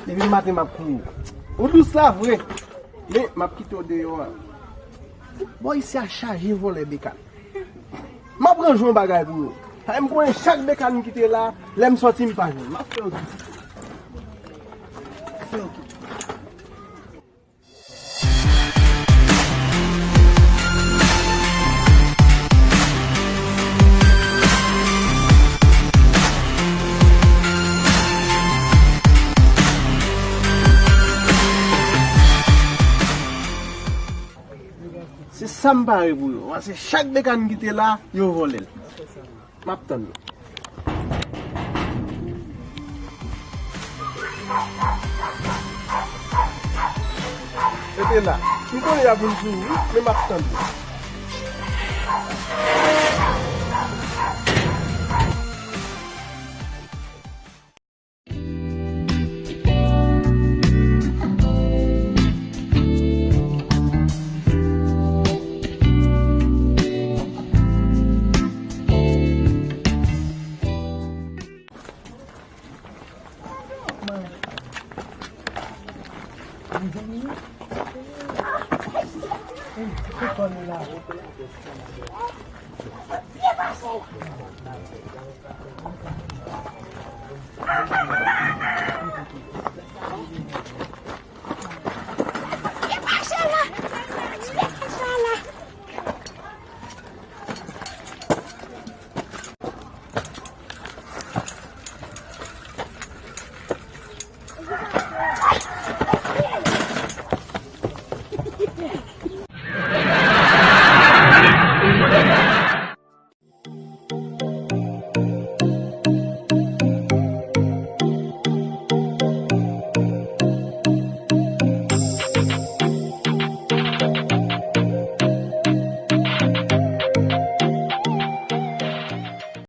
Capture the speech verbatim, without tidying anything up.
Depi maten m ap kouri. Ou dous la vre. Men m ap kite w deyò a. Bò isi a chaje vòlè Bekan. M ap ranje yon bagay pou yo. Sa m konnen chak Bekan m kite la, lè m sòti m pa jwenn. M ap fè yo kite. M ap fè yo kite. Se sa m pare pou yo. Paske chak Bekan m kite la, yo vòlè l. M ap tann yo. Rete la. M konnen y ap vin sou ou, men m ap tann yo.